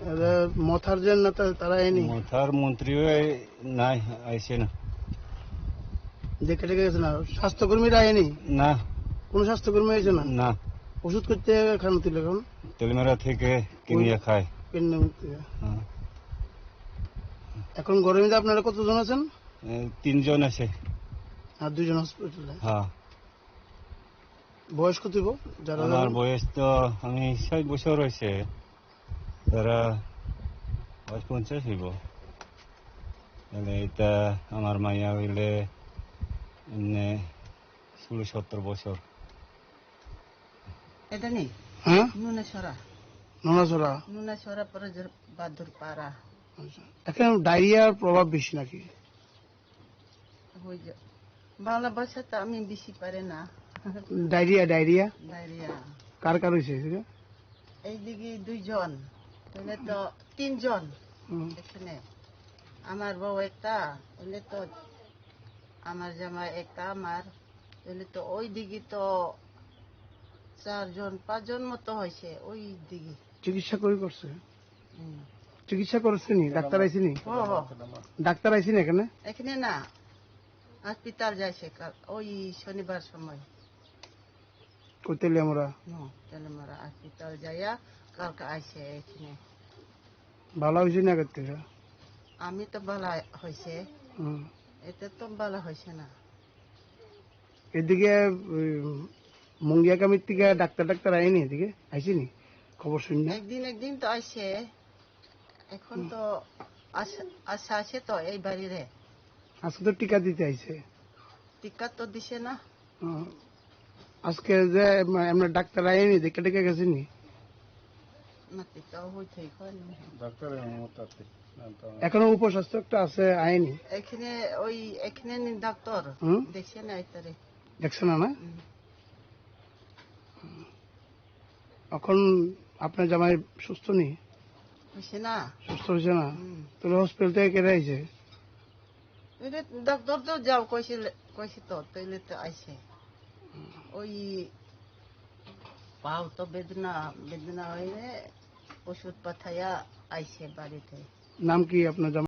এরা মথার যে নেতা, তারা আয়নি? মথার মন্ত্রীও এই নাই, আইছে না। দেখে টেকে গেছে না? স্বাস্থ্যকর্মীরা আয়নি? না। কোনো স্বাস্থ্যকর্মী আইছে না? না। ওষুধ করতে খান তুলে এখন? তেলমেরা থেকে কিনিয়া খায়। কিনে নিতে। হ্যাঁ। এখন গরমে আপনারা কতজন আছেন? এ, তিনজন আছে। আর দুইজন হসপিটালে? হ্যাঁ। বয়স কত হইব? যারা আমার যারা বয়স তো, আমি ষাট বছর হয়েছে, তারা বয়স পঞ্চাশ হইব। মানে, এটা আমার মাইয়া হইলে এমনি ষোলো সতেরো বছর। এটা নেই? হ্যাঁ? নুনেশ্বরা। নুনেশ্বরা? নুনেশ্বরা পরে যে বাদুরপাড়া। আচ্ছা। এখন ডায়রিয়ার প্রভাব বেশি নাকি? হয়ে যায়। বাংলা ভাষা তো আমি বেশি পারে না। Diarrhoea, diarrhoea? ডায়রিয়া। কার কার হয়েছে সেটা? এইদিকে দুইজন, তাহলে তো তিনজন হুম। এখানে। আমার বউ একটা, তাহলে তো আমার জামাই একটা, আমার, তাহলে তো ওই দিকে তো চারজন, পাঁচজন মতো হয়েছে ওই দিকে। চিকিৎসা কই করছে? হুম। চিকিৎসা করছেনি? ডাক্তার আইছেনি? ও, ও। ডাক্তার আইছেনি এখানে? এখানে না, হসপিটাল যাইছে কাল, ওই শনিবার সময়। কই তেলিয়ামুড়া? হুম, তেলিয়ামুড়া হসপিটাল যাইয়া কালকে আইছে এখানে। ভালো হয়েছে না আগের থেকে? আমি তো ভালো হয়েছে। হুম। এটা তো ভালো হয়েছে না। এদিকে, উম, মুঙ্গিয়া কামির থেকে ডাক্তার, ডাক্তার আইনি এদিকে? আইসিনি? খবর শুনি না? একদিন, একদিন তো আইছে। এখন হুম। তো আস-, আশা আছে তো এই বাড়িরে। আজকে তো টিকা দিতে আইছে। টিকা তো দিছে না। হুম। আজকে যে, মা-, আমরা ডাক্তার আইনি, দেখে টেকে গেছিনি? না, টিকা হইতে হয়নি। ডাক্তার এমন তাতে, না, তো এখনো উপস্বাস্থ্য একটা আছে, আইনি। এখানে ওই, এখানে নি ডাক্তার হুম? দেখছে না এটারে। দেখছে না, না? হুম। এখন আপনার জামাই সুস্থ নেই? হইছে না। সুস্থ হয়েছে না? হুম। তাহলে হসপিটাল থেকে কেটে আইছে? এটা ডাক্তার তো যাও কইছিল, কইছে তো, তাইলে তো আইছে। ওই পাও তো বেদনা, বেদনা হইলে ওষুধ পাঠাইয়া আইছে বাড়িতে। নাম কি আপনার জামাই?